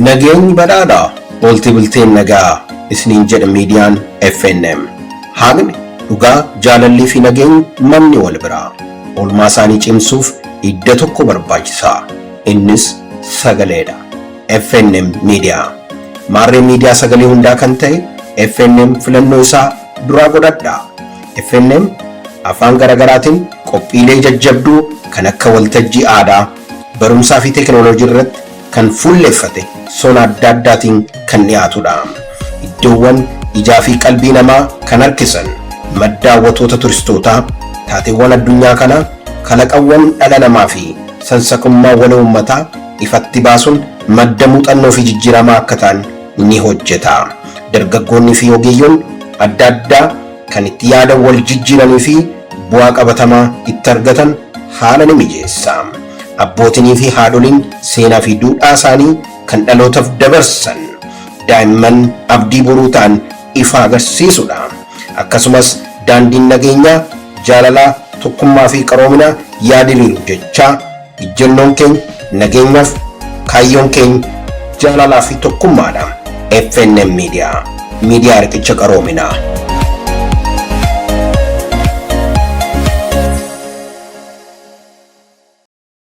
Nageenyi badhaadhaa ooltee bulteen nagaa isiniin jedha miidiyaan FNM. Haqni dhugaa jaalallii fi nageenyi manni wal biraa. Oolmaa isaanii cimsuuf idda tokko barbaachisaa. Innis sagaleedha. FNM Miidiyaa. Maarree miidiyaa sagalee hundaa kan ta'e FNM filannoo isaa duraa godhadhaa. FNM afaan garaagaraatiin qophiilee jajjabduu kan akka waltajjii aadaa, barumsaa fi teekinooloojii irratti kan fuulleffate sona adda addaatiin kan dhiyaatudha. Iddoowwan ijaa fi qalbii namaa kan harkisan madda hawwattoota turistootaa, taateewwan addunyaa kanaa, kalaqawwan dhala namaa fi sansakummaawwan uummataa ifatti baasuun madda muuxannoo fi jijjiiramaa akka ta'an ni hojjeta. Dargaggoonni fi ogeeyyoon adda addaa kan itti yaada wal jijjiiranii fi bu'aa qabatamaa itti argatan haala ni mijeessa. Abbootinii fi haadholiin seenaa fi duudhaa isaanii kan dhalootaaf dabarsan daa'imman abdii boruu ta'an ifa agarsiisudha. Akkasumas daandiin nageenyaa, jaalalaa, tokkummaa fi qaroominaa yaadiriiru jechaa ejjennoon keenya nageenyaaf kaayyoon keenya jaalalaa fi tokkummaadha. FNM Miidiyaa. Miidiyaa riqicha qaroominaa.